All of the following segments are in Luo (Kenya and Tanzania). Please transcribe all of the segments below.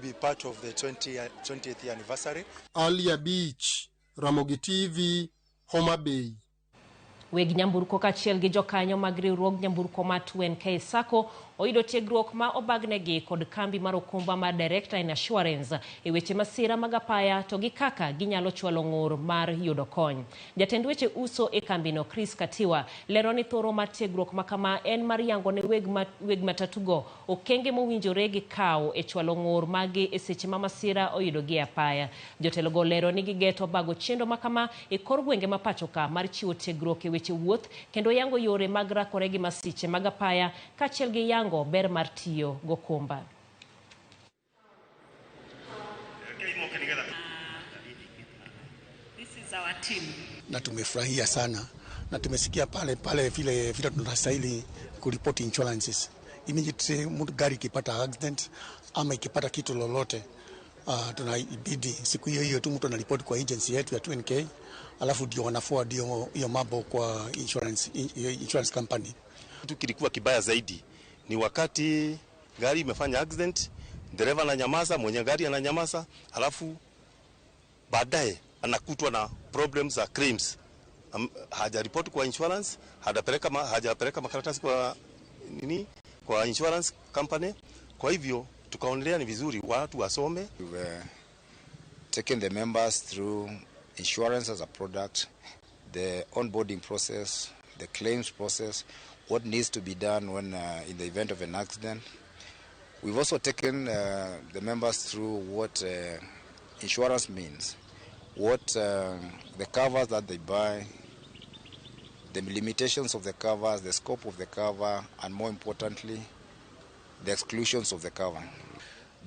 Be part of the 20th anniversary. Ali Abich, Ramogi TV, Homa Bay. Weg nyamburko kaachiel gi jokanyo mag riwruog nyamburko mar 2NK Sacco oyudo tiegruok ma obagnegi kod kambi mar okumba mar Director in Assurance e weche masira mag apaya to gi kaka ginyalo chwalo ng'ur mar yudo kony. Jatend weche uso e kambino Chris Katiwa lero ni thoro mar tiegruok ma kama en mar yango ne weg matatugo okenge mowinjore gikaw e chwalo ng'ur magi e seche ma masira oyudogi e apaya. Jotelogo lero ni gigeto bago chenro ma kama e kor gwenge ma pacho ka mar chiwo tiegruok e weche wuoth kendo yango yore mag rakore gi masiche mag apaya kaachiel gi yango ber mar tiyo gokumba. This is our team. Na tumefurahia sana na tumesikia pale pale vile vile tunastahili kuripoti insurances immediately. Mtu gari ikipata accident ama ikipata kitu lolote, tunaibidi siku hiyo hiyo tu mtu anaripoti kwa agency yetu ya 2NK, alafu ndio wana forward hiyo mambo kwa insurance company. Kitu kilikuwa kibaya zaidi ni wakati gari imefanya accident, dereva ananyamaza, mwenye gari ananyamaza, alafu baadaye anakutwa na problems za claims. Hajaripoti kwa insurance, hajapeleka makaratasi kwa nini, kwa insurance company. Kwa hivyo tukaonelea ni vizuri watu wasome. We've taken the members through insurance as a product, the onboarding process, the claims process, what needs to be done when in the event of an accident. We've also taken the members through what insurance means, what the covers that they buy, the limitations of the covers, the scope of the cover, and more importantly, the exclusions of the cover.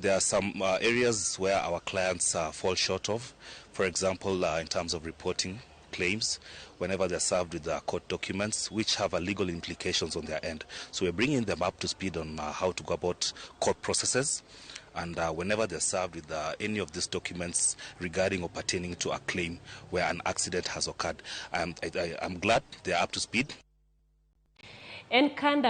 There are some areas where our clients fall short of. For example, in terms of reporting claims, whenever they're served with court documents, which have legal implications on their end. So we're bringing them up to speed on how to go about court processes. And whenever they're served with any of these documents regarding or pertaining to a claim where an accident has occurred, I'm glad they're up to speed. En kanda